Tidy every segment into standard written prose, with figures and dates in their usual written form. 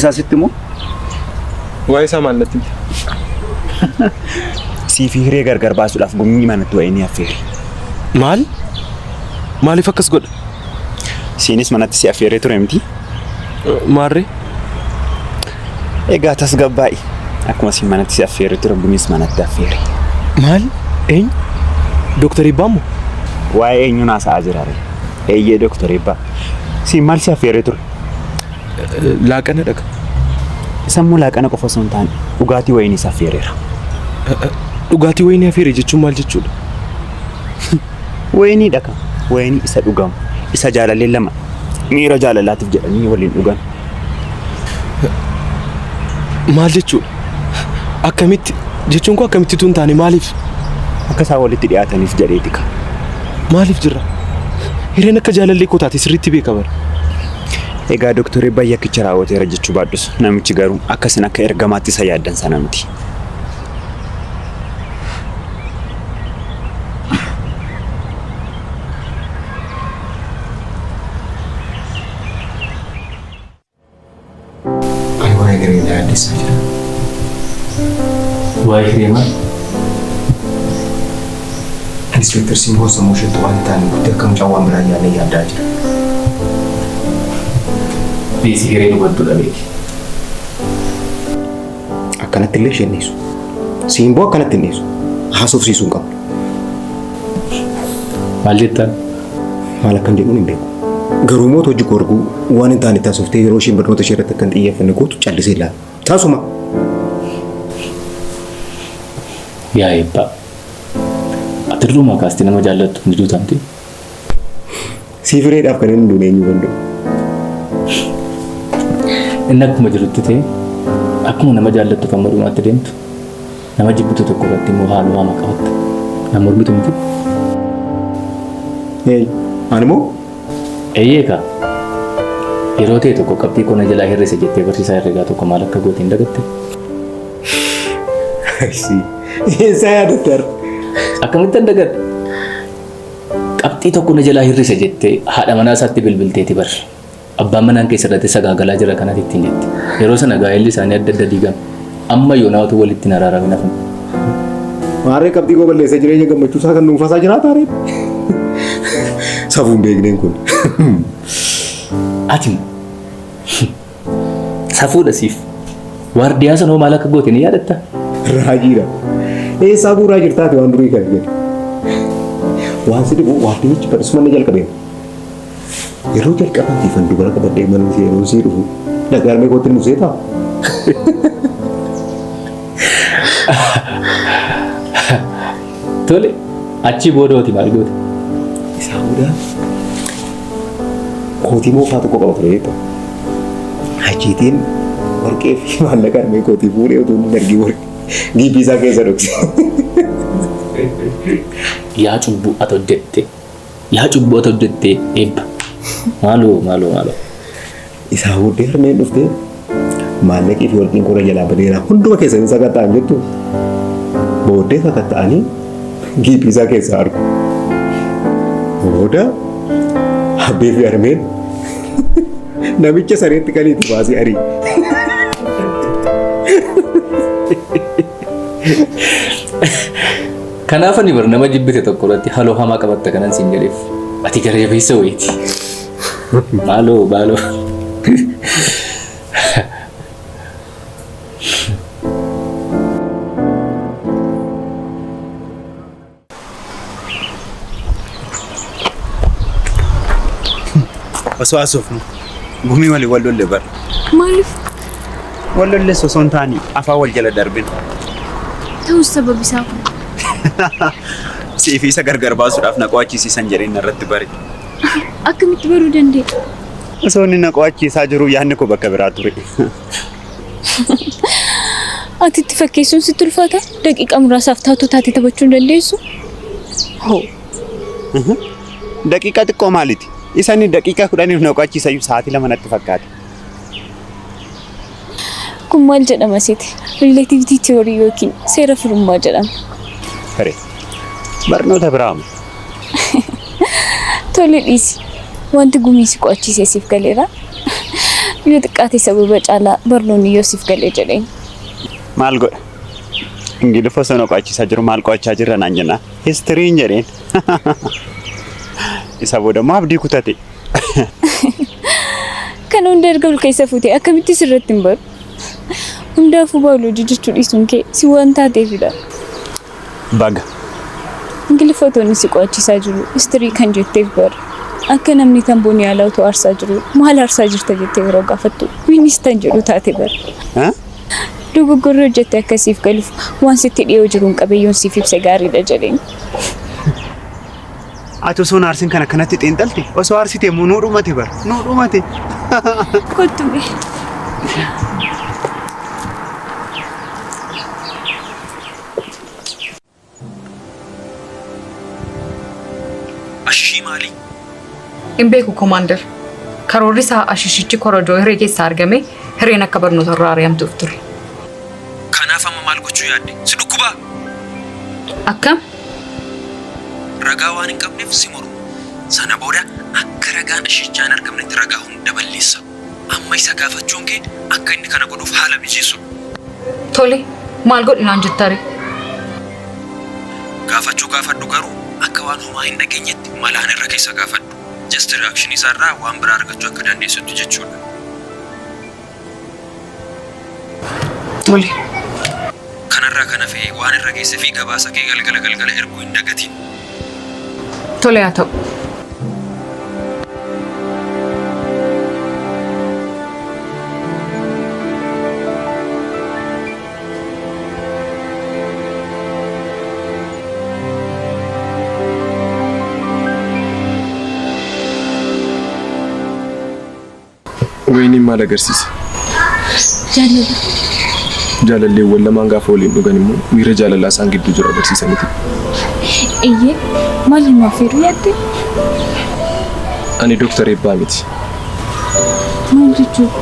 Isaa sitti moo? Waa'ee isaa maal natti himta? Sii fi hiree gargar baasuudhaaf gumii manatti wayinii affeere. Maal? Maaliif akkas godha? Siinis manatti si affeeree ture miti? Maarree? Egaa tasgabbaa'i. Akkuma siin manatti si affeeree ture gumiis manatti affeere. Maal? Eenyu? Dooktar Eebbaa moo? Waa'ee eenyuun haasa'aa jira ree? Eeyyee Dooktar Eebbaa. Siin maal si affeeree ture? Laaqana dhaga. Isa immoo laaqana qofa osoo hin taane dhugaatii wayiniis affeereera. Dhugaatii wayinii affeere jechuun maal jechuudha? Wayinii dhaka. Wayinii isa dhugamu. Isa jaalalleen lama miira jaalalaatiif jedhanii waliin dhugan. Maal jechuudha? Akkamitti jechuun koo akkamitti tun taane maaliif? Akka isaan walitti dhiyaataniif jedheeti ka. Maaliif jirra? Hireen akka jaalallee koo taate sirriitti beeka bara. Egaa Dooktor Eebbaan yakkicha raawwateera jechuu baadhus namichi garuu akka isin akka ergamaatti isa yaaddan sana miti. Ani waa'ee garee na yaaddessaa jira. Waa'ee hiree maal? Inspektar Simboon sammuu isheetti waan hin taane guuttee akka mucaan waan biraa yaadne yaaddaa jira. Dhiisi hireen hubattuudha beeki. Akkanatti illee isheen dhiisu. Simboo akkanatti hin dhiisu. Haasofsiisuu hin qabdu. Maal jettaan? Maal akkan jedhuun hin beeku. Garuu immoo hojii koo arguu waan hin taane taasiftee yeroo isheen barnoota ishee irratti akka hin xiyyeeffanne gootu callisee ilaala. Tasuma. Yaa eebbaa. Ati durumaa kaastee nama jaallattu hin duuta miti. Siif hireedhaaf kan inni duune eenyu danda'u. Inni akkuma jirutti ta'e akkuma nama jaallattu kan dhumaatti deemtu nama jibbitu tokko irratti immoo haaloo hamaa qabatta. Nama mormitu miti. Ani moo Eeyyee kaa. Yeroo ta'e tokko qabxii koo na jalaa hir'ise jettee barsiisaa herregaa tokko maal akka goote hin dagatte? Eessaa yaadatte har'a? Akkamittan dagadha? Qabxii tokko na jalaa hir'ise jettee haadha manaa isaatti bilbilteeti bar. Abbaan manaan keessa irratti sagaagalaa jira kanatti ittiin jette. Yeroo sana gaa'elli isaanii adda adda diigame. Amma yoonaa utuu walitti hin araaramin hafan. Maarree qabxii koo balleessee jireenya gammachuu isaa kan dhuunfaa isaa jiraata haree? Safuu hin beekneen kun. Ati safuudha siif. Waardiyaa sanoo maal akka goote ni yaadatta? Raajiidha. Eessaa guuraa jirtaati waan durii kan jedhu. Waan si dhibu waardiyyichi badhasuma inni jalqabee. Yeroo jalqabaatiif an dubara qabadhee mana yeroo sii dhufu dhagaa harmee kootti nu seetaa? Tole achii booda hoti maal goote? Isaa booda kootii moofaa tokko qaba ture jechuudha. Achiitiin warqee fi maallaqa harmee kootii fuudhee utuu inni hin argin warqee giiphii isaa keessa dhokse. Yaa cubbuu ati hojjette. Yaa cubbuu ati hojjette eebba. Maaloo maaloo maaloo. Isaa booddee harmeen dhuftee maallaqii fi warqiin koora jalaa badeera hunduma keessa hin sakatta'an jettu. Booddee sakatta'anii giiphii isaa keessaa argu. Booda abbee fi harmeen namicha sareetti kaniiti baasee arii. Kanaaf ani bar nama jibbite tokko irratti haloo hamaa qabatta kanan siin jedheef. Ati gara jabeessa wayiiti. Maaloo maaloo. Osoo haasofnu gumii waliin wal lolle bara. Maaliif? Wal lolles osoo hin taane afaan wal jala darbina. Ta'us sababi isaa kun. Sii fi isa gargar baasuudhaaf na qo'achiisiisan jedheen narratti bare. Akkamitti baruu danda'e? Osoo inni na qo'achiisaa jiru yaadni koo bakka biraa ture. Ati itti fakkeessuun sitti ulfaata? Daqiiqaa muraasaaf taatoo taatee taphachuu hin dandeessu? Hoo. Daqiiqaa xiqqoo maaliiti? Isa inni daqiiqaa 10f na qo'achiisayyuu sa'aatii 2 natti fakkaate. Kun maal jedhama seete? Relativity theory yookiin seera firummaa jedhama. Firee. Barnoota biraa moo? Tole dhiisi. Wanti gumii si qo'achiise siif galeera. Yoo xiqqaate sababa caalaa barnoonni yoo siif galee jedheen. Maal godha? Ingiliffa osoo na qo'achiisaa jiru maal qo'achaa jirra naan jennaan. Historyn jedheen. Isa booda immoo abdii kutate. Kana hunda erga ol keessa fuutee akkamitti sirratti hin baru? Hundaafuu baayoloojii jechuu dhiisuun kee si waan taateefidha. Baga. Ingiliffa otoo inni si qo'achiisaa jiru history kan jetteef bara. Akka namni tamboon yaalaa otoo aarsaa jiru maal aarsaa jirta jettee yeroo gaafattu Wiinistan jedhu taate bara. Dogoggorri hojjette akka siif galuuf waan sitti dhiyoo jiruun qabee yoon siif ibse gaariidha jedheen. Ati osoo hin aarsin kan akkanatti xiinxalte osoo aarsite immoo nuu dhumate bara nuu dhumate. Kottu mee. Ashishii maalii? Hin beeku Komaander. Karoorri isaa ashishichi korojoo hiree keessaa argame hireen akka barnoota irraa ari'amtuuf ture. Kanaaf amma maal gochuu yaadde? Si dhukkubaa? Akkam? Ragaa waan hin qabneef si morma. Sana booda akka ragaan ashishichaa hin argamnetti ragaa hunda balleessa. Amma isa gaafachuun kee akka inni kana godhuuf haala mijeessuudha. Tole, maal godhi naan jettaree? Gaafachuu gaafadhu garuu akka waan homaa hin dhageenyetti malaan irra keessa gaafadhu. Just reaction isaa irraa waan biraa argachuu akka dandeessutti jechuudha. Tole. Kanarraa kan hafe waan irra geesse fi gabaasa kee galgala galgala erguu hin dagatin. Tole haa ta'u. Wayiniin maal agarsiisa? Jaalala. Jaalalleewwan lamaan gaafa waliin dhugan immoo miira jaalalaa isaan gidduu jiru agarsiisa miti. Eeyyee. Maal nu affeeruu yaadde? Ani Dooktar Eebbaa miti. Maal jechuudha?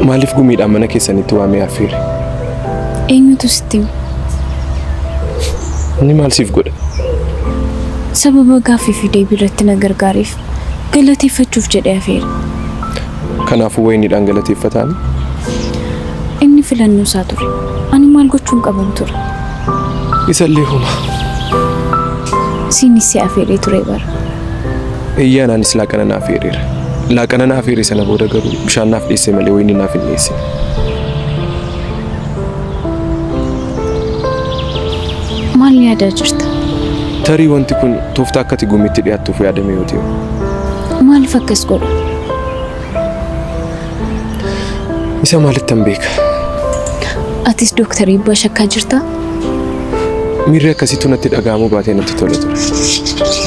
Maaliif gumiidhaan mana keessanitti waamee affeere? Eenyutu sitti hime? Inni maal siif godha? Sababa gaaffii fi deebii irratti na gargaareef galateeffachuuf jedhee afeere. Kanaafuu wayiniidhaan galateeffataami? Inni filannoo isaa ture. Ani maal gochuun qaban ture? Isallee homaa. Siinis si afeeree ture bara. Eeyyee anaanis laaqana na afeereera. Laaqana na afeere sana booda garuu bishaan naaf dhiyeesse malee wayinii naaf hin dhiyeessine. Maal yaadaa jirta? Tarii wanti kun tooftaa akka ati gumiitti dhiyaattuuf yaadame yoo ta'e. Maaliif akkas godha? Isa maalittan beeka? Atis Dooktar Eebbaa shakkaa jirtaa? Miirri akkasiitu natti dhaga'amuu baatee natti tola ture.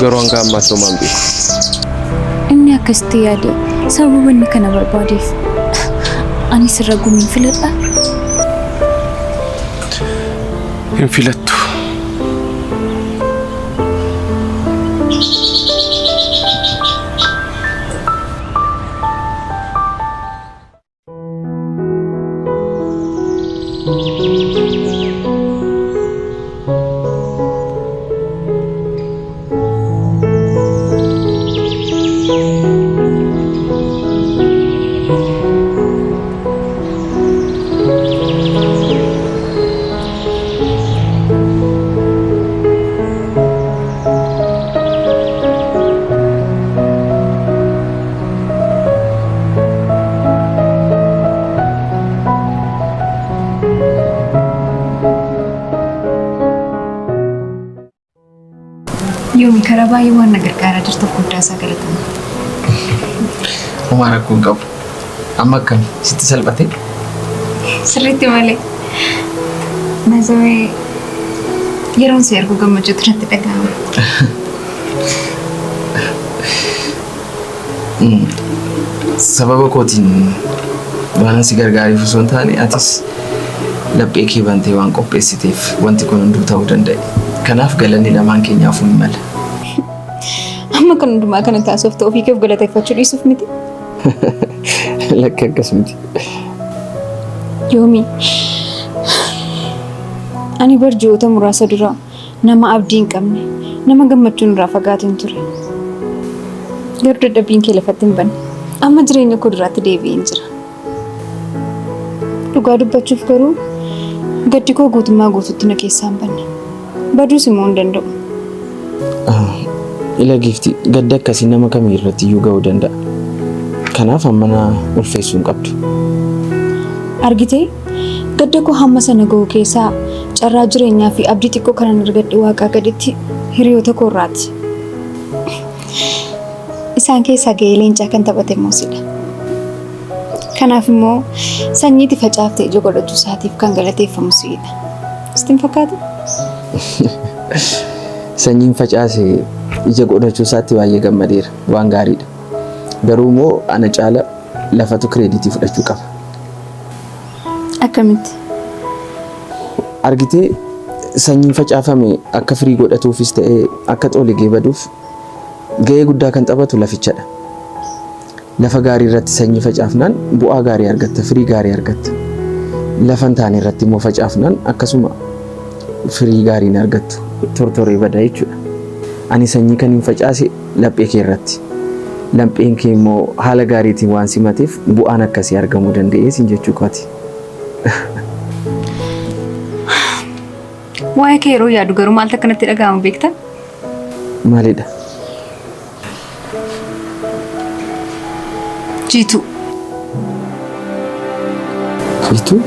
Garuu hanga ammaatti homaa hin beeku. Inni akkasitti yaade sababa inni kana barbaadeef. Ani sirra gumiin filadha. Hin filattu. Yoomi karaa baay'ee waan na gargaaraa jirtuuf guddaa isaa galatoomi. Homaa rakkoo hin qabu. Amma akkami? Sitti salphatee? Sirriitti malee. Nazawee yeroon si argu gammachuutu natti dhaga'ama. Sababa kootiin waanan si gargaareef osoo hin taane atis laphee kee bantee waan qopheessiteef wanti kun hunduu ta'uu danda'e. Kanaaf galanni lamaan keenyaafuu ni mala. Amma kan hundumaa kana taasoftu ofii keef galateeffachuu dhiisuuf miti. Lakki akkas miti. Yoomi ani bar ji'oota muraasa dura nama abdii hin qabne nama gammachuun irraa fagaateen ture. Garuu dadhabbiin kee lafatti hin banne. Amma jireenya koo duraatti deebi'een jira. Dhugaa dubbachuuf garuu gaddi koo guutummaa guutuutti na keessaa hin banne. Baduus immoo hin danda'u. Ila giifti gadda akkasii nama kamii irratti iyyuu ga'uu danda'a. Kanaaf hammana ulfeessuu hin qabdu. Argitee gadda koo hamma sana ga'u keessaa carraa jireenyaa fi abdii xiqqoo kanan argadhe waaqaa gaditti hiriyoota koo irraati. Isaan keessaa ga'ee leencaa kan taphate immoo sidha. Kanaaf immoo sanyiiti facaafte ija godhachuu isaatiif kan galateeffamu si'idha. Sitti hin fakkaatu? Sanyiin facaase ija godhachuu isaatti baay'ee gammadeera. Waan gaariidha. Garuu immoo ana caala lafatu kireeditii fudhachuu qaba. Akkamitti? Argitee sanyiin facaafame akka firii godhatuufis ta'ee akka xooligee baduuf ga'ee guddaa kan taphatu lafichadha. Lafa gaarii irratti sanyii facaafnaan bu'aa gaarii argatta, firii gaarii argatta. Lafa hin taane irratti immoo facaafnaan akkasuma firii gaarii hin argattu. Tortoree bada jechuudha. Ani sanyii kan hin facaase laphee kee irratti. Lapheen kee immoo haala gaariitiin waan simateef bu'aan akkasii argamuu danda'ee siin jechuu kooti. Waa'ee kee yeroo yaadu garuu maaltu akka natti dhaga'amu beektaa? Maalidha? Jiituu. Jiituu?